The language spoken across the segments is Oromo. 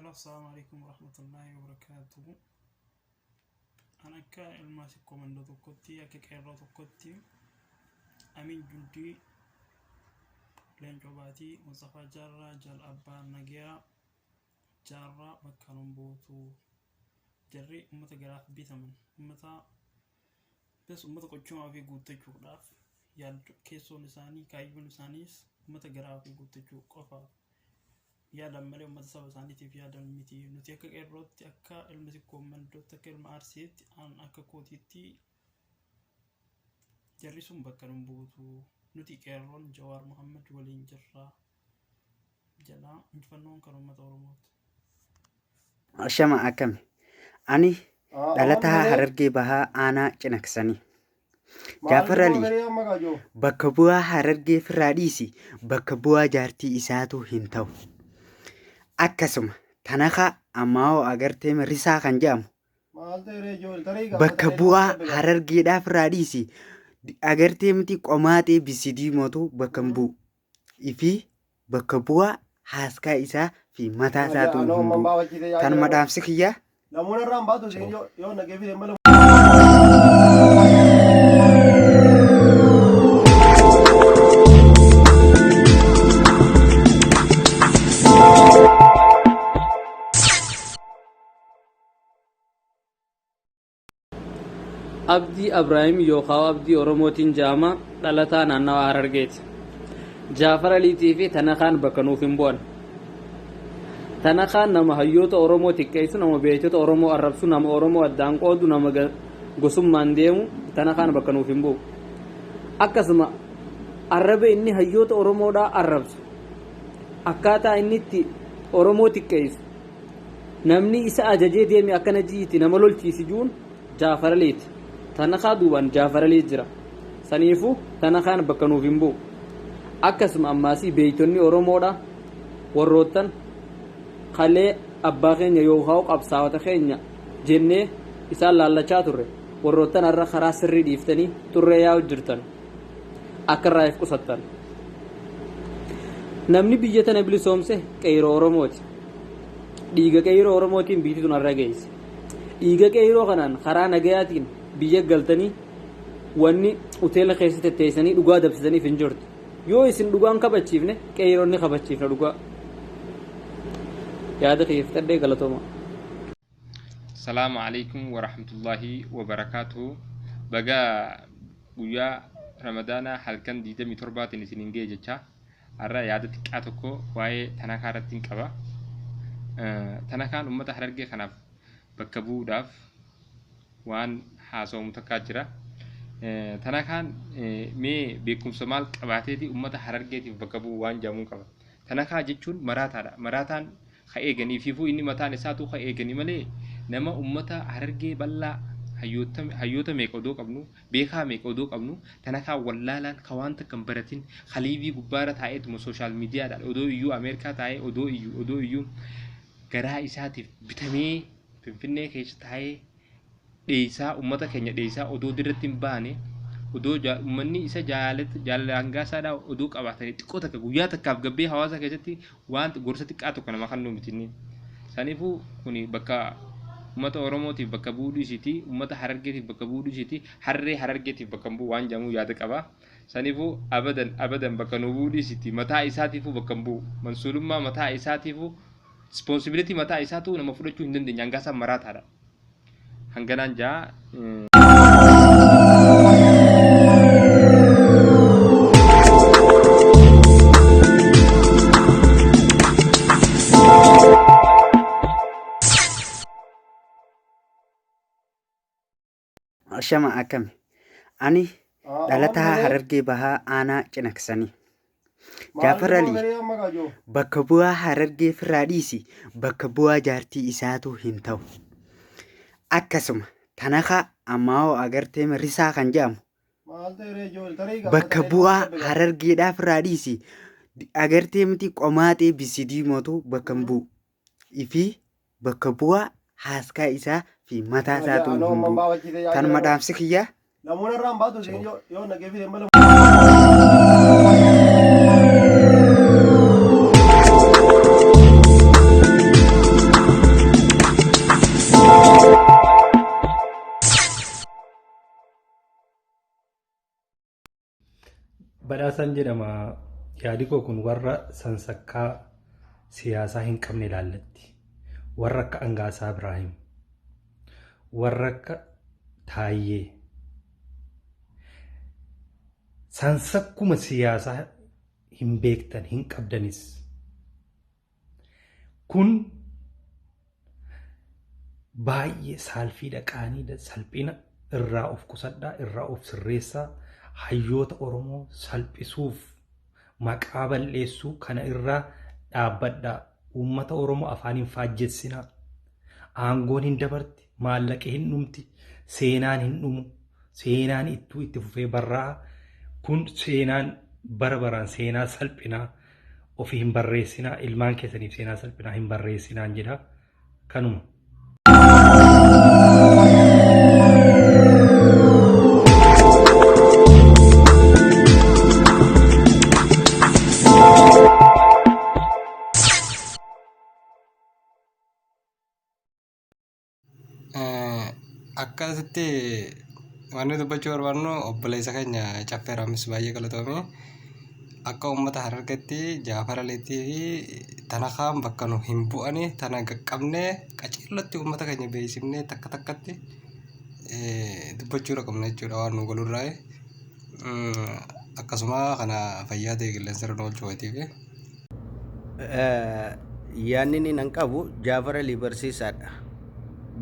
Hello, assalamu alaikum warahmatullahi wabarakatuh. An akka ilma sikkoo mandoo tokkotti, akka qeerroo tokkotti, Amin Jundii, Leencoo Baatii, Mustafaa Jaarraa, Jaal Abbaa Nagayaa, Jaarraa bakka nun buutu. Jarri uummata garaaf bitaman, uummata bes uummata qochumaa ofii guuttachuudhaaf yaaddu keessoon isaanii kaayyoon isaaniis uummata garaa ofii guuttachuu qofaaf yaadan malee uummata saba isaaniitiif yaadan miti. Nuti akka qeerrootti, akka ilma sikkoo mandootti, akka ilma arsiitti, an akka kootiitti jarri sun bakka nun buutu. Nuti qeerroon Jawaar Mohaammed waliin jirra. Jalaa injifannoon kan uummata Oromooti. Ashama akkami? Ani dhalataa Harargee Bahaa Aanaa Cinaksanii. Jaafar Alii bakka bu'aa Harargee firraa dhiisi bakka bu'aa jaartii isaatu hin ta'u. Akkasuma Tanakaa ammaa'oo agartee risaa kan jedhamu bakka bu'aa Harargeedhaa firraa dhiisi agartee miti qomaaxee bisidii mootu bakka hin bu'u. Ifi bakka bu'aa haaskaa isaa fi mataa isaatu hin bu'u. Tanuma dhaamsi kiyyaa. Abdii Abraahim yookaan Abdii Oromootiin jedhama dhalataa naannawa Harargeeti. Jaafar Aliitii fi Tanakaan bakka nuuf hin bu'an. Tanakaan nama hayyoota Oromoo xiqqeessu, nama beektota Oromoo arrabsu, nama Oromoo addaan qoodu, nama gosummaan deemu Tanakaan bakka nuuf hin bu'u. Akkasuma arraba inni hayyoota Oromoodhaa arrabsu, akkaataa inni itti Oromoo xiqqeessu, namni isa ajajee deemi akkana ji'iti nama lolchiisi juun Jaafar Aliiti. Tanakaa duubaan Jaafar Alii jira. Saniifuu Tanakaan bakka nuuf hin bu'u. Akkasuma ammaasii beeytonni Oromoodha warroottan kalee abbaa keenya yookaan qabsaa'ota keenya jennee isaan laallachaa turre warroottan har'a karaa sirrii dhiiftanii xurree yaa'u jirtan akka irraa if qusattan. Namni biyya tana bilisoomse qeyroo Oromooti. Dhiiga qeyroo Oromootiin biyyi tun har'a geesse. Dhiiga qeyroo kanaan karaa nagayaatiin biyya galtanii wanni hoteela keessa tetteessanii dhugaa dabsitaniif hin jirtu. Yoo isin dhugaan kabachiifne qeeyroon ni kabachiifna dhugaa. Yaada kiyya fixadhee galatooma. Salaamu alaikum warahmatullahi wabarakaatuhu. Baga guyyaa Ramadaanaa halkan 27tiin isiniin ga'e jecha har'a yaada xiqqaa tokko waa'ee Tanakaa irratti hin qaba. Tanakaan uummata Harargee kanaaf bakka bu'uudhaaf waan haasawamu takkaa jira. Tanakaan mee beekumsa maal qabaateeti uummata Harargeetiif bakka bu'u waan jedhamuun qaba. Tanakaa jechuun maraataadha. Maraataan ka eeganii fiifuu inni mataan isaatuu ka eeganii malee nama uummata Harargee bal'aa hayyoota meeqa odoo qabnu beekaa meeqa odoo qabnu Tanakaa wallaalaan ka waan takka hin baratin ka liivii gubbaarra taa'eetuma sooshaal miidiyaadhaan odoo iyyuu Ameerikaa taa'ee odoo iyyuu odoo iyyuu garaa isaatiif bitamee Finfinnee keessa taa'ee dheessaa uummata keenya dheessaa odoo dirratti hin baane odoo uummanni isa jaalata jaalala hangaasaadhaa odoo qabaatanii xiqqoo takka guyyaa takkaaf gabbee hawaasa keessatti waan gorsa xiqqaa tokko nama kennuu miti inni. Saniifuu kuni bakka uummata Oromootiif bakka bu'uu dhiisiiti uummata Harargeetiif bakka bu'uu dhiisiiti harree Harargeetiif bakka hin bu'u waan jedhamu yaada qaba. Saniifuu abadan abadan bakka nu bu'uu dhiisiiti mataa isaatiifuu bakka hin bu'u mansuulummaa mataa isaatiifuu responsibility mataa isaatu nama fudhachuu hin dandeenye hangaasaan maraataadha. Hanganaan jaa. Ashama akkami? Ani dhalataa Harargee Bahaa Aanaa Cinaksanii. Jaafar Alii bakka bu'aa Harargee firraa dhiisi bakka bu'aa jaartii isaatu hin ta'u. Akkasuma Tanakaa ammaa'oo agartee risaa kan jedhamu bakka bu'aa Harargeedhaa firraa dhiisi agartee miti qomaaxee bisidii mootu bakka hin bu'u. Ifi bakka bu'aa haaskaa isaa fi mataa isaatu hin bu'u. Tanuma dhaamsi kiyyaa. Badhaasaan jedhama. Yaadi koo kun warra sansakkaa siyaasaa hin qabne ilaallatti. Warra akka Angaasaa Ibraahim, warra akka Taayyee. Sansakkuma siyaasaa hin beektan hin qabdanis. Kun baay'ee saalfiidha, qaaniidha, salphina irraa of qusadhaa, irraa of sirreessaa, hayyoota Oromoo salphisuuf maqaa balleessuu kana irraa dhaabbadhaa. Uummata Oromoo afaan hin faajjessinaa. Aangoon hin dabarti, maallaqi hin dhumti, seenaan hin dhumu, seenaan ittuu itti fufee barraa'a. Kun seenaan bara baraan seenaa salphinaa ofii hin barreessinaa, ilmaan keessaniif seenaa salphinaa hin barreessinaan jedha. Kanuma. Akkasitti wanni dubbachuu barbaannu obboleessa keenya Caffee Raammis baay'ee galatoome. Akka uummata Harargeetti Jaafar Aliitii fi tana kaan bakka nu hin bu'ani tana qaqqabnee qaceellotti uummata keenya beeksifnee takka takkatti dubbachuudha qabna jechuudha waan nu galurraa. Akkasuma kana fayyaa ta'e qilleensa irra nu oolchuu keetiif. Yaanni inni nan qabu Jaafar Alii barsiisaadha.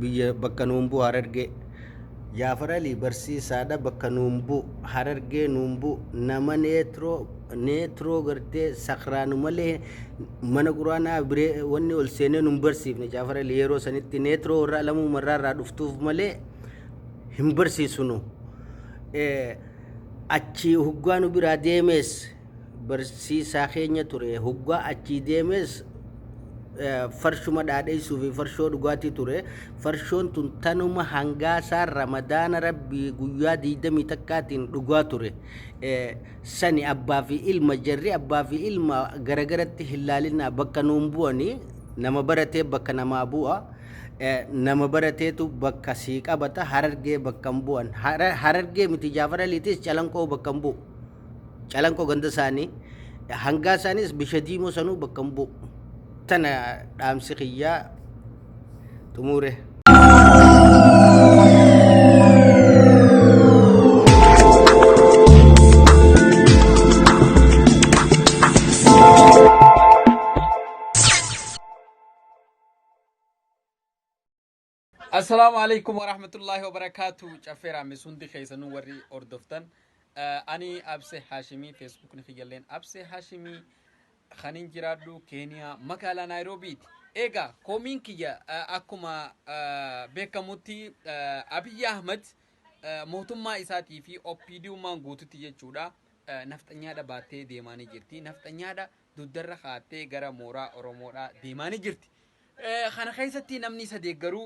Biyya bakka nuun bu'u Harargee. Jaafar Alii barsiisaadha bakka nuun bu'u Harargee nuun bu'u nama neetroo neetroo gartee sakraanu malee mana quraanaa biree wanni ol seenee nun barsiifne Jaafar Alii yeroo sanitti neetroo warra alamuu marraa irraa dhuftuuf malee hin barsiisu nu. Achi hoggaa nu biraa deemees barsiisaa keenya ture. Hoggaa achii deemes farshuma dhaadheessuu fi farshoo dhugaatii ture. Farshoon tun tanuma hangaasaan ramadaana rabbii guyyaa diidamii takkaatiin dhugaa ture. Sani abbaa fi ilma jarri abbaa fi ilma garagaratti hin laalinaa bakka nuun bu'anii nama baratee bakka namaa bu'a. Nama barateetu bakka sii qabata harargee bakka hin bu'an. Harargee miti Jaafar Aliitis calanqoo bakka hin bu'u. Calanqoo ganda isaanii hangaa isaanis bisha diimoo sanuu bakka hin bu'u. Tana dhaamsi kiyyaa xumuure. Assalaamu alaikum warahmatullaahi wabarakaatu. Caffee Raammis hundi keessanuu warri hordoftan. Ani Abse Haashimii Feesbuukni kiyyalleen Abse Haashimii kanin jiraadhu Keeniyaa magaalaa Naayiroobiiti. Egaa koomiin kiyya akkuma beekamutti Abiyyi Ahmad mootummaa isaatii fi OPDummaan guututti jechuudha nafxanyaadha baattee deemaanii jirti. Nafxanyaadha dugdarra kaattee gara mooraa Oromoodhaa deemaanii jirti. Kana keessatti namni isa deeggaru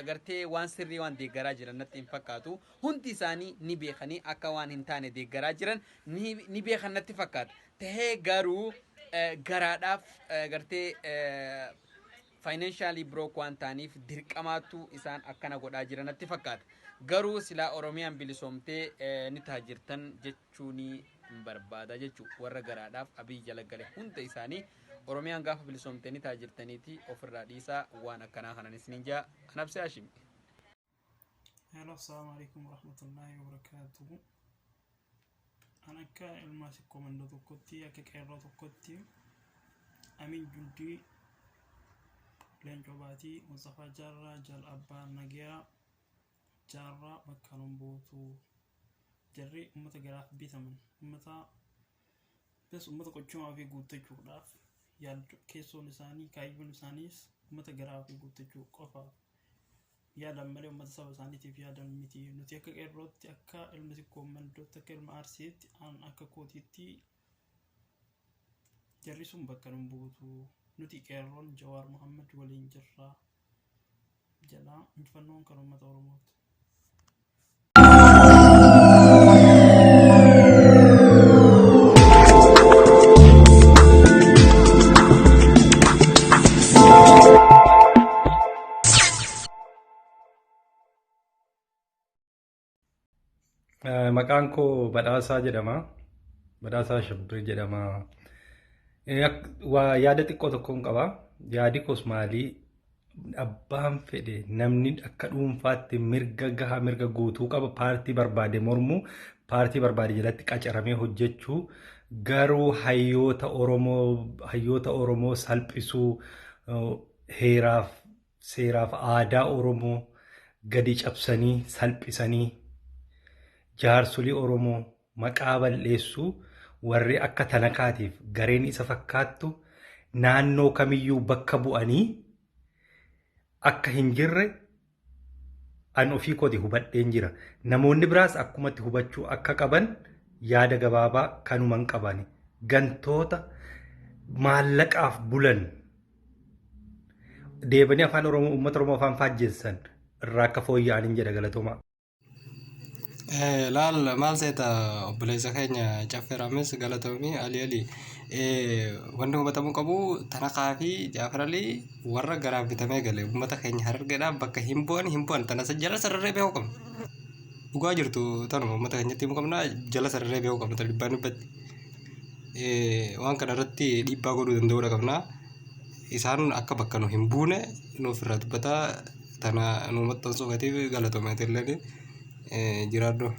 gartee waan sirrii waan deeggaraa jiran natti hin fakkaatu. Hundi isaanii ni beekanii akka waan hin taane deeggaraa jiran ni beekan natti fakkaata. Tahee garuu garaadhaaf gartee financially broke waan ta'aniif dirqamaatu isaan akkana godhaa jiran natti fakkaata. Garuu silaa Oromiyaan bilisoomtee ni taha jirtan jechuun hin barbaada jechuu warra garaadhaaf Abiy jala gale hunda isaanii Oromiyaan gaafa bilisoomte ni taha jirtaniiti ofirraa dhiisaa waan akkanaa kanan isiniin jaa anabse Hashim. Hello, assalamu alaikum warahmatullahi wabarakatuh. An akka ilma sikkoo mandoo tokkotti, akka qeerroo tokkotti, Amin Jundii, Leencoo Baatii, Mustafaa Jaarraa, Jaal Abbaa Nagayaa, Jaarraa bakka nun buutu. Jarri ummata garaaf bitaman, ummata bes ummata qochuma ofii guuttachuudhaaf yaaddu keessoon isaanii kaayyoon isaaniis ummata garaa ofii guuttachuu qofaaf yaadan malee ummata saba isaaniitiif yaadan miti. Nuti akka qeerrootti, akka ilma sikkoo mandootti, akka ilma arsiitti, an akka kootiitti jarri sun bakka nun buutu. Nuti qeerroon Jawaar Mohammad waliin jirra. Jalaa injifannoon kan uummata Oromooti. Maqaan koo Badhaasaa jedhama. Badhaasaa Shabbir jedhama. Waa yaada xiqqoo tokkoon qaba. Yaadi koos maalii? Abbaan fedhe namni akka dhuunfaatti mirga gahaa, mirga guutuu qaba, paartii barbaade mormuu, paartii barbaade jalatti qacaramee hojjechuu. Garuu hayyoota Oromoo salphisuu, heeraaf seeraaf aadaa Oromoo gadi cabsanii salphisanii jaarsolii Oromoo maqaa balleessuu, warri akka Tanakaatiif gareen isa fakkaattu naannoo kamiyyuu bakka bu'anii akka hin jirre an ofii kooti hubadheen jira. Namoonni biraas akkumatti hubachuu akka qaban yaada gabaabaa kanuman qabani. Gantoota maallaqaaf bulan deebanii afaan Oromoo, uummata Oromoo afaan faajjessan irraa akka fooyya'an hin jedha. Galatoomaa. Laal, maal seeta obboleessa keenya Caffee Raamis, galatoomii. Ali Ali, wanti hubatamuu qabu Tanakaa fi Jaafar Alii warra garaan bitamee gale, uummata keenya Harargeedhaaf bakka hin bu'an, hin bu'an. Tana jala sararree beekuu qabna. Dhugaa jirtu tanuma uummata keenyatti himuu qabna, jala sararree beekuu qabna tana dhibbaan dhibbatti. Waan kana irratti dhiibbaa godhuu danda'uudha qabna. Isaan akka bakka nu hin buune nuuf irraa dubbataa, tana nu maxxansuu keetiif galatoomeetillee jiraadhu.